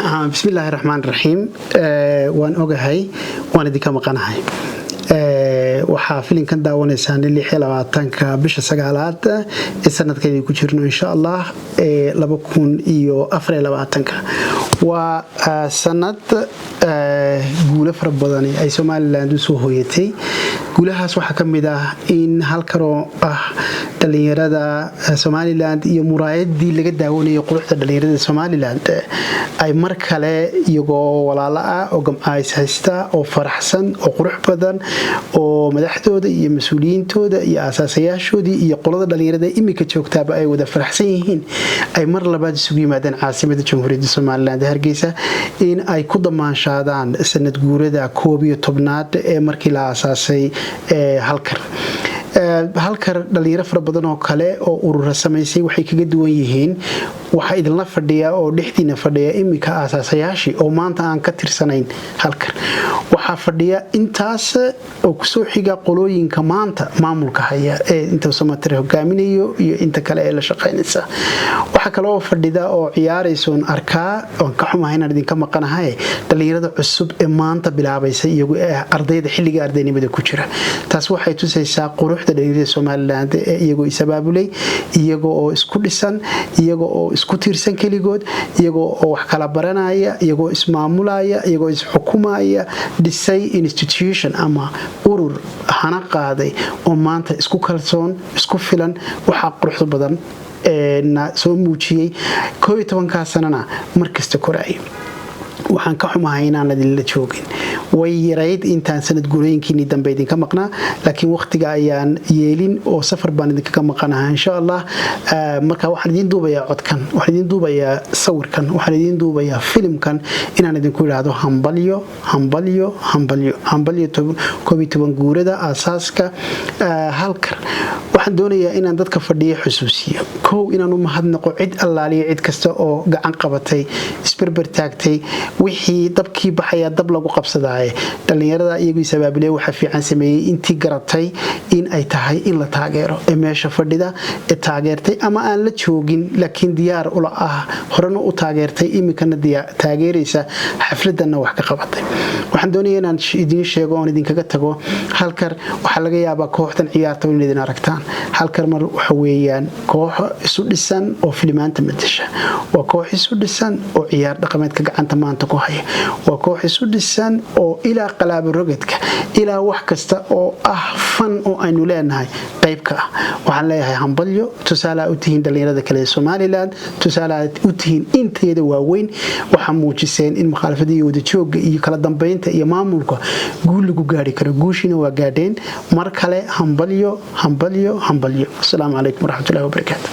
Bismillaahi raxmaan raxiim. Waan ogahay, waan idinka maqanahay. Waxaa filinkan daawanaysaan 26-ka bisha sagaalaad ee sanadka aynu ku jirno, insha Allah, 2024-ka. Waa sanad guulo fara badani ay Somaliland usoo hooyatay. Guulahaas waxaa ka mid ah in halkanoo ah dhalinyarada Somaliland iyo muraayadii laga daawanayay quruxda dhalinyarada Somaliland ay mar kale iyagoo walaalo ah oo gamcays haysta oo faraxsan oo qurux badan oo madaxdooda iyo mas-uuliyiintooda iyo aasaasayaashoodii iyo qolada dhalinyarada imika joogtaaba ay wada faraxsan yihiin ay mar labaad isugu yimaadeen caasimada Jamhuuriyadda Somaliland, Hargeysa, in ay ku damaanshaadaan sanad guurada 11aad ee markii la aasaasay Halkar. Halkar dhalinyaro fara badan oo kale oo urura samaysay waxay kaga duwan yihiin, waxaa idinla fadhiya oo dhexdiina fadhiya iminka aasaasayaashii oo maanta aan ka tirsanayn Halkar. Waxaa fadhiya intaas oo kusoo xiga qolooyinka maanta maamulka haya ee inta Samatare hogaaminayo iyo inta kale ee la shaqaynaysa. Waxaa kaloo fadhida oo ciyaaraysoon arkaa, oon ka xumahay inaan idinka maqanahay, dhalinyarada cusub ee maanta bilaabaysa, iyagu ee ardayda xilliga ardaynimada ku jira. Taas waxay tusaysaa quruxda dhalinyarada Somaliland ee iyagoo is-abaabulay, iyaga oo isku dhisan, iyaga oo isku tiirsan keligood, iyagoo oo wax kala baranaya, iyagoo ismaamulaya, iyagoo isxukumaya, dhisay institution ama urur hana qaaday oo maanta isku kalsoon, isku filan. Waxaa quruxda badan na soo muujiyey 11-kaa sanana markasta koraaya. Waxaan ka xumahay inaan idinla joogin. Way yarayd intaan sanad guurooyinkiinii dambe idinka maqnaa, laakiin waqtiga ayaan yeelin oo safar baan idinkaga maqanaha, insha Allah. Marka waxaan idiin duubayaa codkan, waxaan idiin duubayaa sawirkan, waxaan idiin duubayaa filimkan inaan idinku idhaahdo hambalyo, hambalyo, hambalyo, hambalyo 11 guurada aasaaska Halkar. Waxaan doonayaa inaan dadka fadhiya xusuusiyo: kow, inaan u mahadnaqo cid allaaliya cid kasta oo gacan qabatay, isberber taagtay. Wixii dabkii baxayaa dab lagu qabsadaaye, dhallinyarada iyagu isabaabile waxa fiican sameeyey, intii garatay in ay tahay in la taageero ee meesha fadhida ee taageertay ama aan la joogin laakiin diyaar ula ah, horena u taageertay, iminkana taageeraysa, xafladanna wax ka qabatay. Waxaan doonaya inaan idiin sheego oon idinkaga tago: Halkar waxaa laga yaabaa kooxdan ciyaarta in idin aragtaan. Halkar mar waxa weeyaan koox isu dhisan oo filimaanta madasha, waa koox isu dhisan oo ciyaar dhaqameedka gacanta maanta ku haya, waa koox isu dhisan oo ilaa qalaabo rogadka ilaa wax kasta oo ah fan oo aynu leenahay qayb ka ah. Waxaan leeyahay hambalyo. Tusaale u tihiin dhallinyarada kale ee Somaliland, tusaale u tihiin inteeda waaweyn. Waxaa muujiseen in mukhaalafada iyo wadajooga iyo kala dambeynta iyo maamulka guul lagu gaari karo. Guushiina waa gaadheen. Mar kale hambalyo, hambalyo, hambalyo. Asalaamu calaykum waraxmatullahi wabarakaatu.